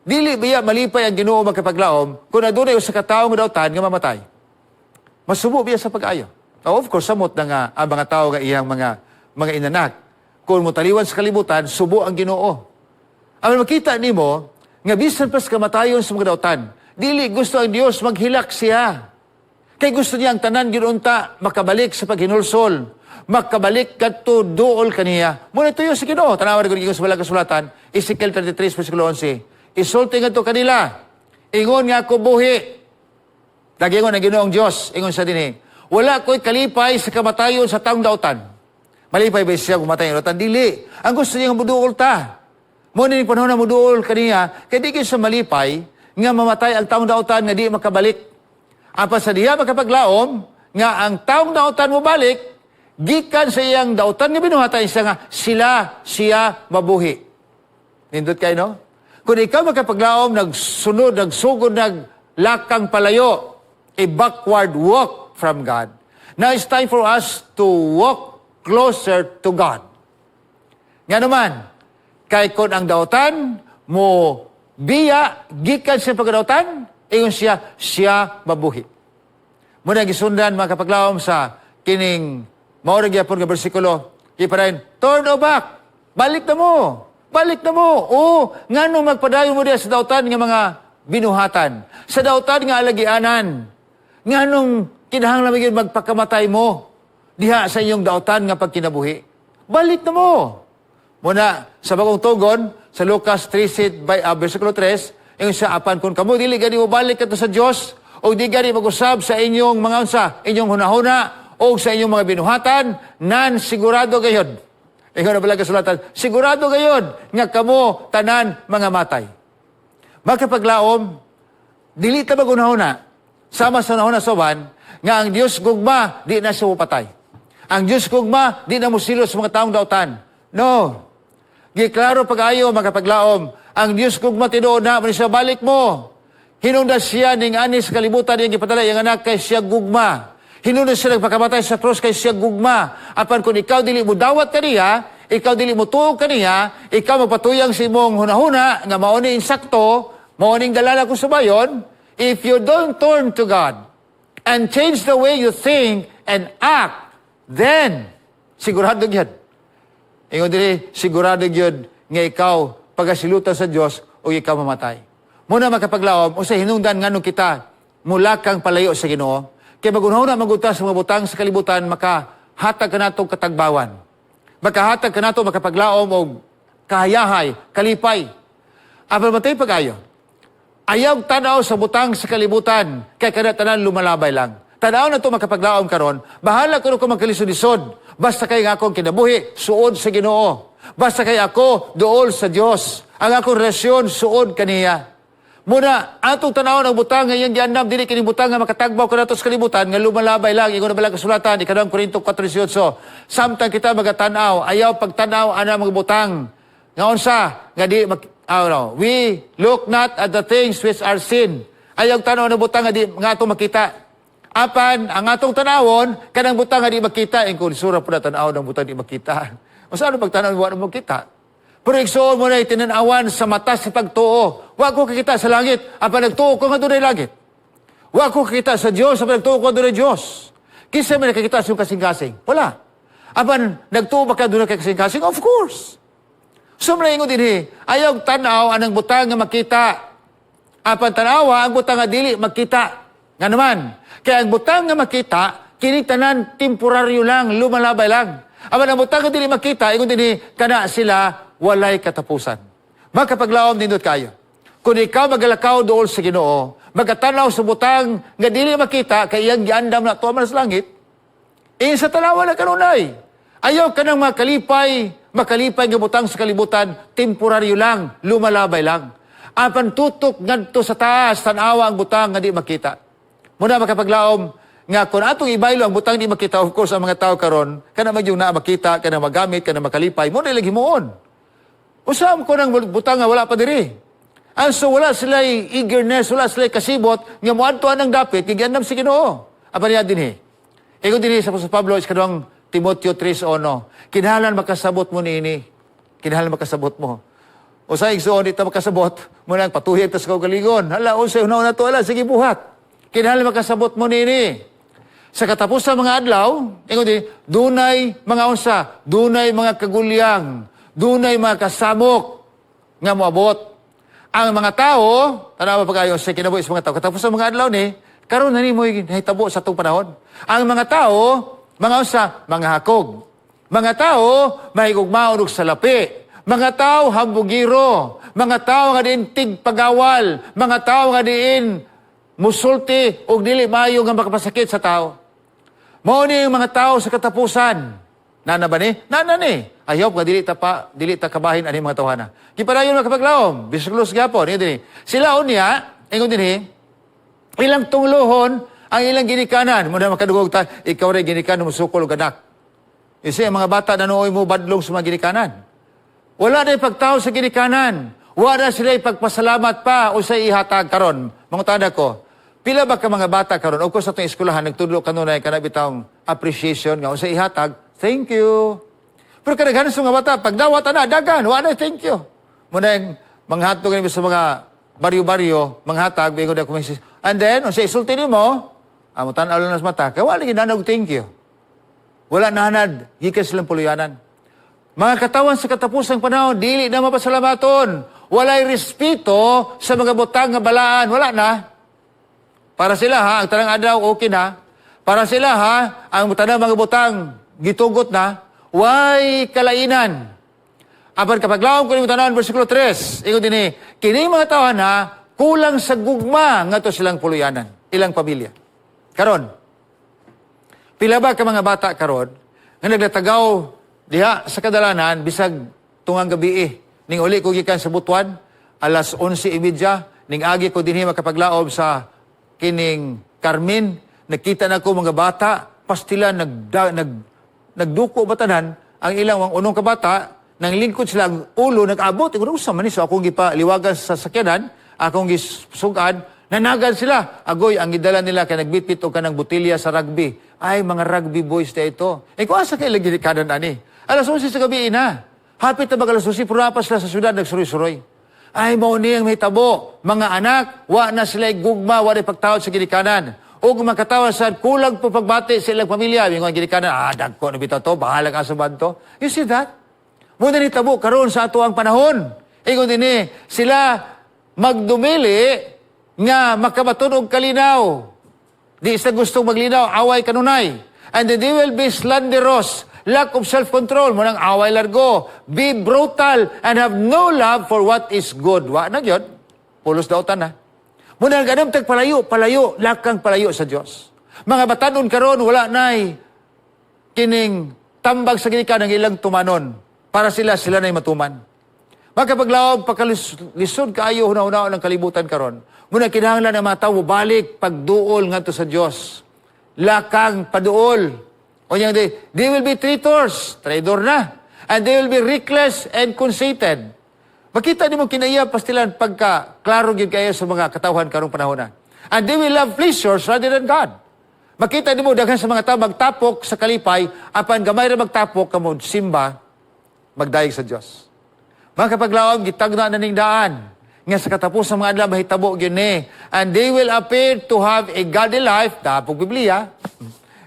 [SPEAKER 1] Dili biya malipay ang Ginoo, makapaglaom, kung adunay usa ka tawo nga dautan nga mamatay? Masubo biya sa pag-ayo. Now, of course, samot na nga ang mga tao nga iyang mga inanak. Kung motaliwan sa kalibutan, subo ang Ginoo. Ang makita nimo nga bisan pa sa kamatayon sa mga dautan, dili gusto ang Dios maghilak siya. Kay gusto niya ang tanan gyud unta makabalik sa paghinulsol, makabalik kadto duol kaniya. Muna tuyo sa Ginoo. Tanawa na sa balang kasulatan, Ezekiel 33 versikulo 11. Isulti ngadto kanila, ingon nga ako buhi. Dagingon ang Ginoong Diyos, ingon sa dinhi, wala ko'y kalipay sa kamatayon sa taong dautan. Malipay ba siya kung matay ang dautan? Dili. Ang gusto niya nga muduol ta. Mo ni panahon na muduol kaniya, kay di sa malipay nga mamatay ang taong dautan nga di makabalik. Apan sa diha makapaglaom nga ang taong dautan mo balik, gikan sa iyang dautan nga binuhatan siya nga sila siya mabuhi. Nindot kayo, no? Kung ikaw makapaglaom, nagsunod, nagsugod, naglakang palayo, a backward walk from God. Now it's time for us to walk closer to God. Nga naman, kay kung ang dautan mo biya gikan sa pagkadautan, ingon siya, siya mabuhi. Muna gisundan, mga kapaglaom, sa kining mao ra gyapon nga bersikulo, giparayon, turn o back, balik na mo, balik na mo. O, ngano magpadayon mo diya sa dautan nga mga binuhatan, sa dautan nga alagianan? Nganong kinahanglan mo gyud magpakamatay mo diha sa inyong dautan nga pagkinabuhi? Balik na mo. Muna, sa bagong tugon, sa Lucas 3, by, versikulo 3, ingon siya, apan kung kamo dili gani mo balik kadto sa Dios, o di gani mag-usab sa inyong mga unsa, inyong hunahuna, o sa inyong mga binuhatan, nan sigurado gayod. Ingon na pala kasulatan, sigurado gayod nga kamo tanan mga matay. Makapaglaom, dili ta magunahuna, sama sa hunahuna sa uban, nga ang Dios gugma, di na siya mupatay. Ang Dios gugma, di na mosilot sa mga taong dautan. No. Giklaro pag-ayo, makapaglaom, ang Dios gugma tinuod na, man siya balik mo. Hinungdan siya ning ani sa kalibutan iyang gipadala iyang anak kay siya gugma. Hinungdan siya nagpakamatay sa krus kay siya gugma. Apan kung ikaw dili mo dawat kaniya, ikaw dili mo tuo kaniya, ikaw magpatuyang sa imong hunahuna nga mao ni insakto, mao ning dalala ko subayon, if you don't turn to God and change the way you think and act, then sigurado gyud. Ingon diri, sigurado gyud nga ikaw pagasilutan sa Dios o ikaw mamatay. Muna makapaglaom, o sa hinungdan nganong kita mula kang palayo sa Ginoo, kay magunahuna maguta sa mga butang sa kalibutan makahatag kanatong katagbawan. Makahatag kanato makapaglaom og kahayahay, kalipay. Apan matay pag-ayo. Ayaw tanaw sa butang sa kalibutan, kay kada tanan lumalabay lang. Tanaw na to makapaglaom karon, bahala kuno ko magkalisod-lisod. Basta kay nga akong kinabuhi, suod sa Ginoo. Basta kay ako duol sa Dios. Ang akong relasyon suod kaniya. Muna, atong tanawon ang butang nga iyang giandam, dili kini butang nga makatagbaw kanato sa kalibutan nga lumalabay lang. Ingon na bala kasulatan, ikaduhang Korinto 4:18. Samtang kita magatanaw, ayaw pagtanaw ana mga butang. Nga unsa nga di mag, no, we look not at the things which are seen. Ayaw tanaw ng butang nga di nga atong makita. Apan ang atong tanawon kanang butang nga di makita, ingkon sura po na tanaw ng butang di makita. Mas ano pagtanaw wa mo makita? Pero igsuon mo na itinanawan sa mata sa pagtuo. Wa ko kakita sa langit, apan nagtuo ko nga dunay langit. Wa ko kakita sa Dios, apan nagtuo ko dunay Dios. Kinsa man nakakita sa iyong kasing-kasing? Wala. Apan nagtuo ba ka dunay kay kasing-kasing? Of course. So muna ingon dinhi, ayaw tanaw anang butang nga makita. Apan tanawa ang butang nga dili makita. Nga naman, kaya ang butang nga makita, kini tanan temporaryo lang, lumalabay lang. Apan ang butang nga dili makita, ingon dinhi, kana sila walay katapusan. Makapaglaom, nindot kayo. Kung ikaw magalakaw dool sa Ginoo, magatanaw sa butang nga dili makita kay iyang giandam na tuwa man sa langit, eh sa tanawa na kanunay. Ayaw ka nang makalipay, makalipay nga butang sa kalibutan, temporaryo lang, lumalabay lang. Apan tutok ngadto sa taas, tanawa ang butang nga di makita. Muna makapaglaom, nga kung atong ibaylo ang butang di makita, of course, ang mga tao karon, kana magyung naa makita, kana magamit, kana makalipay, mo na ilang himuon. Usam ko ng butang nga wala pa diri. And so wala sila eagerness, wala sila kasibot nga moadto ang dapit kay giandam sa Ginoo. Apan niya dinhi. Ingon dinhi sa Apostol Pablo sa ikaduhang Timoteo 3:1. Kinahanglan makasabot mo niini. Kinahanglan makasabot mo. O sa igsuon di ta makasabot, mo nang patuhig ta sa kaugalingon. Hala, unsay una to, ala, sige buhat. Kinahanglan makasabot mo niini. Sa katapusan mga adlaw, ingon din, dunay mga unsa, dunay mga kagulyang, dunay mga kasamok nga moabot. Ang mga tao, tanawa pa kayo sa kinabuhi sa mga tao, katapusan mga adlaw ni, Karon na nimo nahitabo sa atong panahon. Ang mga tao, mga usa, mga hakog. Mga tao, mahigugmaon og salapi. Mga tao, hambugiro. Mga tao nga diin tigpagawal. Mga tao nga diin musulti og dili maayo nga makapasakit sa tao. Mao ni ang mga tao sa katapusan. Nana ba ni? Nana ni. I hope nga dili ta kabahin ani mga tawhana. Gipadayon, mga kapaglaom, bisuklos gyapon, ingon dinhi. Sila unya, ingon dinhi, ilang tunglohon ang ilang ginikanan. Muna makadugog ta, ikaw rin ginikanan musukol og anak. Kasi ang mga bata na nooy mo badlong sa mga ginikanan. Wala na pagtao sa ginikanan. Wala sila ipagpasalamat pa o sa ihatag karon. Mga tanda ko, pila ba ka mga bata karon o ko sa itong eskwelahan nagtudlo kanunay kana bitawng appreciation nga sa ihatag, "Thank you." Pero kadaghanan sa mga bata, pagdawat na, dagan, wala na "Thank you." Muna yung manghatog ni sa mga baryo-baryo, manghatag, bingo na kumisi. And then, unsa isulti nimo, amo tan-aw lang sa mata, kay wala ginanog "Thank you." Wala nahanad, gikan silang puluyanan. Mga katawan sa katapusang panahon, dili na mapasalamaton. Walay respeto sa mga butang nga balaan. Wala na. Para sila ha, ang tanang adlaw okay na. Para sila ha, ang tanang mga butang gitugot na. Way kalainan. Apan kapag laom ko nimo tanan, versikulo 3, ingon dinhi, kini mga tawo na kulang sa gugma ngadto silang puluyanan, ilang pamilya. Karon, pila ba ka mga bata karon nga naglatagaw diha sa kadalanan bisag tungang gabi eh? Ning uli ko gikan sa Butuan, alas 11:30, ning agi ko dinhi, makapaglaob, sa kining Carmen, nakita na ko mga bata, pastila nag, nagduko ba tanan, ang ilang ang unong kabata, nang lingkod sila ang ulo, nag-abot. Ingon, usa man ni? So akong gipaliwagan sa sakyanan, akong gisugan, nanagan sila. Agoy, ang gidala nila kay nagbitbit og kanang botelya sa rugby. Ay, mga rugby boys na ito. Eh, kung asa kay lagi kanan ani? Alas 11 sa gabi na. Hapit na mag alas 11, pero pa sila sa syudad, nagsuroy-suroy. Ay, mao ni ang mahitabo. Mga anak, wa na sila gugma, wa na pagtawad sa ginikanan. O makatawa sa kulang po pagbati sa ilang pamilya. Yung mga ginikanan, ah, dagko na bitaw to, bahala ka sa banto. You see that? Muna ni tabo karon sa ato ang panahon. Ingon dinhi, sila magdumili nga makabaton og kalinaw. Di sila gustong maglinaw, away kanunay. And then they will be slanderous, lack of self-control, munang away largo, be brutal, and have no love for what is good. Wa na gyud. Pulos dautan na. Muna ganam tag palayo, palayo, lakang palayo sa Dios. Mga batanon karon wala nay kining tambag sa gikan ng ilang tumanon para sila sila na'y matuman. Makapaglaob, pagkalisod kaayo huna-hunaon ng kalibutan karon. Muna kinahanglan ang mga tao balik pagduol ngadto sa Dios. Lakang paduol. O yang they will be traitors, traidor na. And they will be reckless and conceited. Makita nimo kinaiya pastilan pagka klaro gyud kayo sa mga katawhan karong panahon na. And they will love pleasures rather than God. Makita nimo daghan sa mga tao magtapok sa kalipay apan gamay ra magtapok kamo simba, magdayeg sa Dios. Mga kapaglaom, gitagna na ning daan nga sa katapos ng mga adlaw mahitabo gyud ni. And they will appear to have a godly life, dapog Biblia.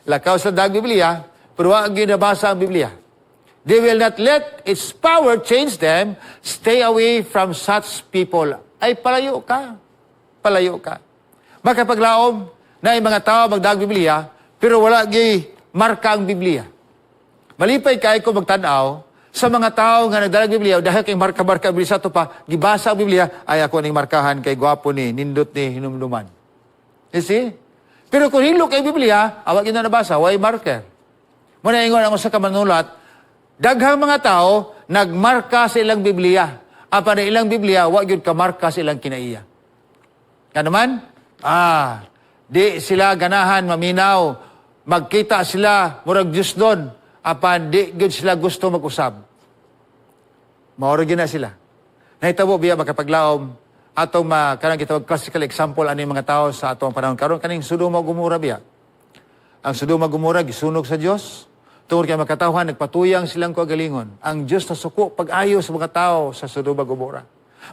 [SPEAKER 1] Lakaw sa dag Biblia, pero wa gyud nabasa ang Biblia. They will not let its power change them. Stay away from such people. Ay, palayo ka. Palayo ka. Makapaglaom na yung mga tao magdag Biblia, pero wala gi marka ang Biblia. Malipay kay ko magtanaw sa mga tao nga nagdalag Biblia dahil kay marka-marka ang Biblia sa ato pa, gibasa ang Biblia, ay ako ning markahan kay gwapo ni, nindot ni hinumduman. You see? Pero kung hilo kay Biblia, awa gyud na nabasa, way marker. Muna ingon ang usa ka manulat, daghang mga tao nagmarka sa ilang Biblia. Apan ang ilang Biblia, wa gyud kamarka sa ilang kinaiya. Nga naman, di sila ganahan maminaw, magkita sila, murag Diyos doon, apan di gyud sila gusto mag-usab. Mauro gyud na sila. Nahitabo biya, makapaglaom, atong ma kanang gitawag classical example ani mga tao sa atong panahon karon, kaning Sodoma ug Gomora biya. Ang Sodoma ug Gomora gisunog sa Dios. Tungod kay makatawhan nagpatuyang silang kagalingon. Ang Dios nasuko pag-ayo sa mga tao sa Sodoma ug Gomora.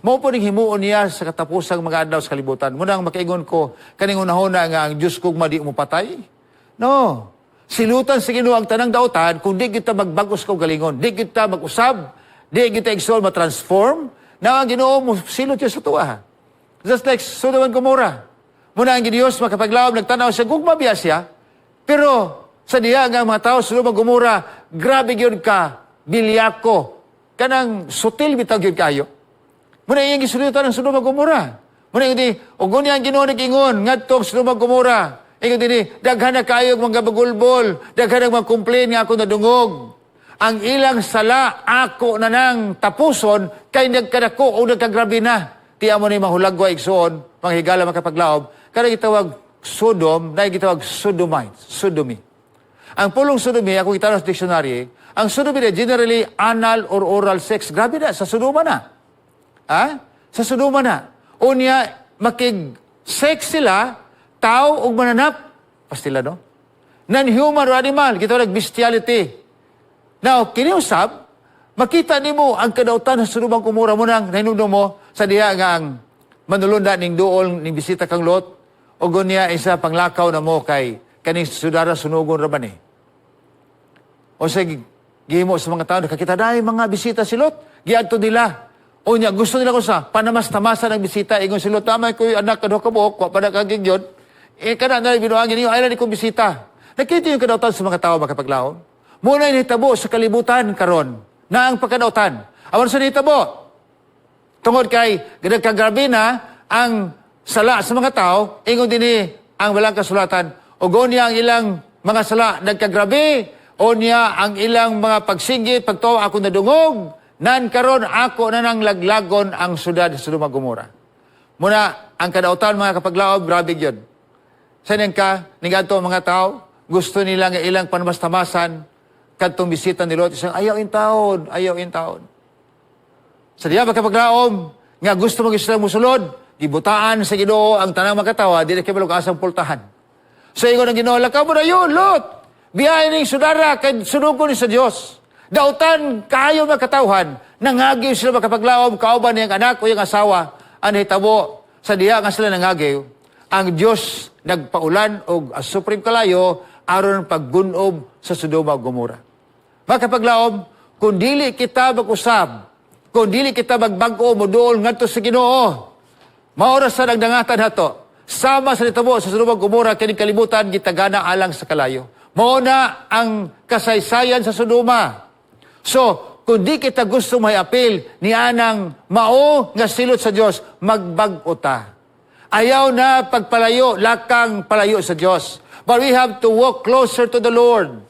[SPEAKER 1] Mao po ning himuon niya sa katapusang mga adlaw sa kalibutan. Munang makaingon ko kaning unahuna nga ang Dios gugma di mo patay. No. Silutan sa Ginoo ang tanang dautan kung di kita magbagos kaugalingon, di kita mag-usab, di kita igsoon ma-transform, na ang Ginoo mo silot siya sa tuwa. Just like Sodom and Gomorrah. Muna ang Diyos makapaglaom, nagtanaw siya, gugma biya siya. Pero sa diha nga mga tao sa Sodoma Gomora, grabe gyud ka, bilyako, kanang sutil bitaw gyud kayo. Muna iyang gisulutan ang Sodoma Gomora. Muna ingon di, ug unya ang Ginoo nag-ingon ngadto sa Sodoma Gomora. Ingon dinhi, daghan na kayo mga bagulbol, daghan na mga complain nga ako nadungog. Ang ilang sala ako na nang tapuson kay nagkadako o nagkagrabe na. Tiya mo ni mahulagwa, igsuon, manghigala makapaglaom. Kada gitawag Sodom, na gitawag Sodomites, Sodomy. Ang pulong sodomy, ako kita sa dictionary, ang sodomy na generally anal or oral sex. Grabe na, sa Sodoma na. Ha? Sa Sodoma na. Unya, makig sex sila, tao ug mananap. Pastila, no? Non-human or animal, gitawag bestiality. Now, kiniusab, makita nimo ang kadautan sa Sodoma Gomora mo nang nahinumdum mo sa diha nga ang manulunda ning duol ning bisita kang Lot o gunya isa panglakaw na mo kay kaning sudara sunugon ra ba ni. O sa gihimo sa mga tao, nakakita dahil mga bisita si Lot, giadto nila. O niya, gusto nila ko sa panamas-tamasan ang bisita. Ingon si Lot, tama ko yung anak kaduha ka buok, wa pa na kagigyon. Eh, kana na binuangin niyo, ay na kong bisita. Nakita yung kadautan sa mga tao makapaglaom. Muna nahitabo sa kalibutan karon na ang pagkadautan. Awan sa nahitabo. Tungod kay nagkagrabe na ang sala sa mga tao, ingon dinhi ang walang kasulatan. O niya ang ilang mga sala nagkagrabe, o niya ang ilang mga pagsinggit, pagtuwa ako nadungog, nan karon ako na nang laglagon ang syudad sa Sodoma Gomora. Muna, ang kadautan mga kapaglaom, grabe yun. Sa ka, ningadto ang mga tao, gusto nila nga ilang panamastamasan, kadtong bisita ni Lot, isang ayaw in taon, ayaw in taon. Sa diya makapaglaom, nga gusto mo sila musulod, gibutaan sa Ginoo ang tanang makatawa, di na kayo asang pultahan. So ingon ang Ginoo, lakaw mo na yun, Lot! Biyahe ning sudara, kay sunugon ni sa Dios. Dautan kayo makatawhan, nangagiw sila makapaglaom, kauban niyang anak o iyang asawa, ang hitabo sa diha nga sila nangagiw, ang Dios nagpaulan og asupring kalayo aron paggunob sa Sodoma ug Gomora. Makapaglaom, kung dili kita mag-usab, kung dili kita magbag-o moduol ngadto sa Ginoo, maoras sa nagdangatan hato. Sama sa nitabo sa Sodoma ug Gomora kining kalibutan gitagana alang sa kalayo. Mao na ang kasaysayan sa Sodoma. So, kung di kita gusto may apil ni anang mao nga silot sa Dios, magbag-o ta. Ayaw na pagpalayo, lakang palayo sa Dios. But we have to walk closer to the Lord.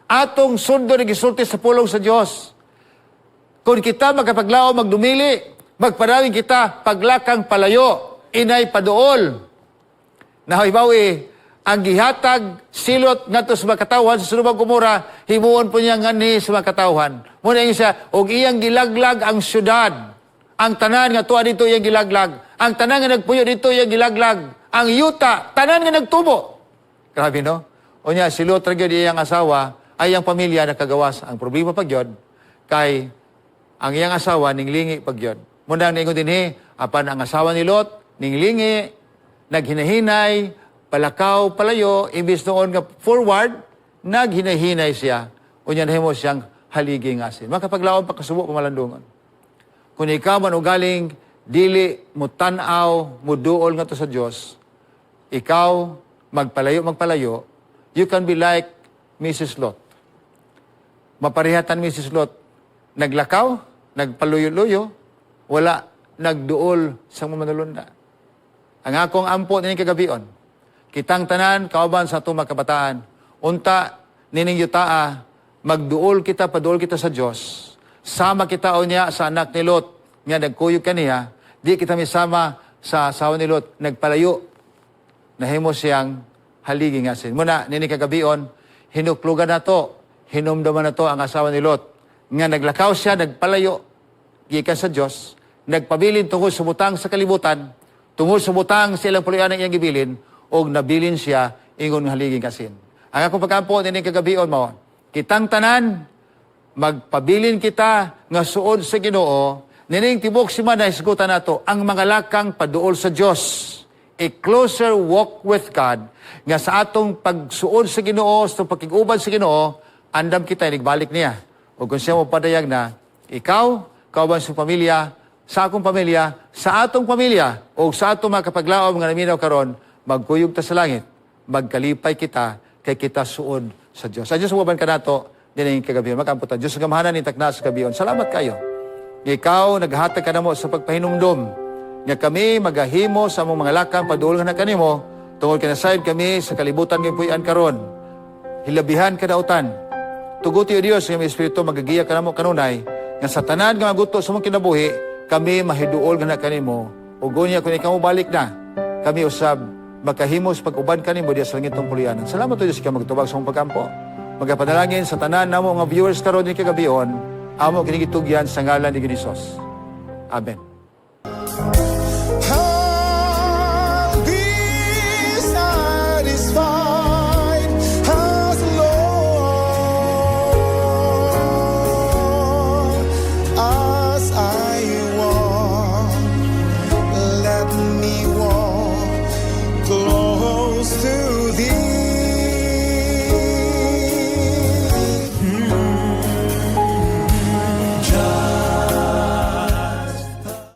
[SPEAKER 1] Atong sundo ni gisulti sa pulong sa Dios. Kung kita magkapaglaom, magdumili, magpadawin kita paglakang palayo, inay paduol. Nahibawi, ang gihatag silot ngadto sa mga katawhan sa Sodoma Gomora, himuon po niya ngani sa mga katawhan. Muna ingon siya, og iyang gilaglag ang syudad. Ang tanan nga tuwa dito iyang gilaglag. Ang tanan nga nagpuyo dito iyang gilaglag. Ang yuta, tanan nga nagtubo. Grabe, no? O niya, si Lot ra gyud iyang asawa, ay ang pamilya nakagawas. Ang problema pag yun, kay ang iyang asawa ninglingi pag yun. Muna ningon dinhi, apan ang asawa ni Lot, ninglingi, naghinahinay, palakaw, palayo, imbis noon nga forward, naghinahinay siya. Unya nahimo siyang haligi nga asin. Makapaglaom pagkasubo pamalandungan. Kung ikaw man ugaling dili mo tan-aw, mo duol nga to sa Dios, ikaw magpalayo, magpalayo, you can be like Mrs. Lot. Maparehatan Mrs. Lot, naglakaw, nagpaluyo-luyo, wala nagduol sa manulunda. Ang akong ampo nining kagabion, kitang tanan kauban sa atong mga kabataan, unta nining yutaa, magduol kita, paduol kita sa Dios. Sama kita unya sa anak ni Lot, nga nagkuyog kaniya, di kita misama sa asawa ni Lot, nagpalayo, nahimo siyang haligi nga sin. Muna, nini kagabion, hinuklugan na to, hinumduman na to ang asawa ni Lot, nga naglakaw siya, nagpalayo, gikan sa Dios, nagpabilin tungod sa butang sa kalibutan, tungod sa butang sa ilang puloy-anan iyang gibilin, og nabilin siya ingon nga haliging asin. Ang akong pagkampo nining kagabion mao, kitang tanan magpabilin kita nga suod sa Ginoo, nining tibok semana hisgutan nato ang mga lakang paduol sa Dios. A closer walk with God nga sa atong pagsuod sa Ginoo, sa atong pakig-uban sa Ginoo, andam kita inigbalik niya. O kung siya mo padayag na, ikaw, kauban sa pamilya, sa akong pamilya, sa atong pamilya, o sa atong mga kapaglaom nga naminaw karon, Magkuyog ta sa langit, magkalipay kita kay kita suod sa Dios. Sa Dios uban kanato dining kagabi. Magampo ta. Dios nga gamhanan ning takna sa kabion. Salamat kayo. Nga ikaw naghatag kanamo sa pagpahinumdom nga kami magahimo sa among mga lakang paduol nga kanimo tungod kay nasayod kami sa kalibutan nga puy-an karon. Hilabihan kadautan. Tuguti, O Dios, nga imong Espiritu magagiya kanamo kanunay nga sa tanan nga maguto sa among kinabuhi kami mahiduol nga kanimo ug unya kung ikaw balik na kami usab makahimos pag-uban kanimo diya sa langitong puloy-anan. Salamat, O Dios, ikaw magtubag sa among pagampo. Magapanalangin sa tanan namo nga viewers karon ni kagabion, amo kini gitugyan sa ngalan ni Jesus. Amen.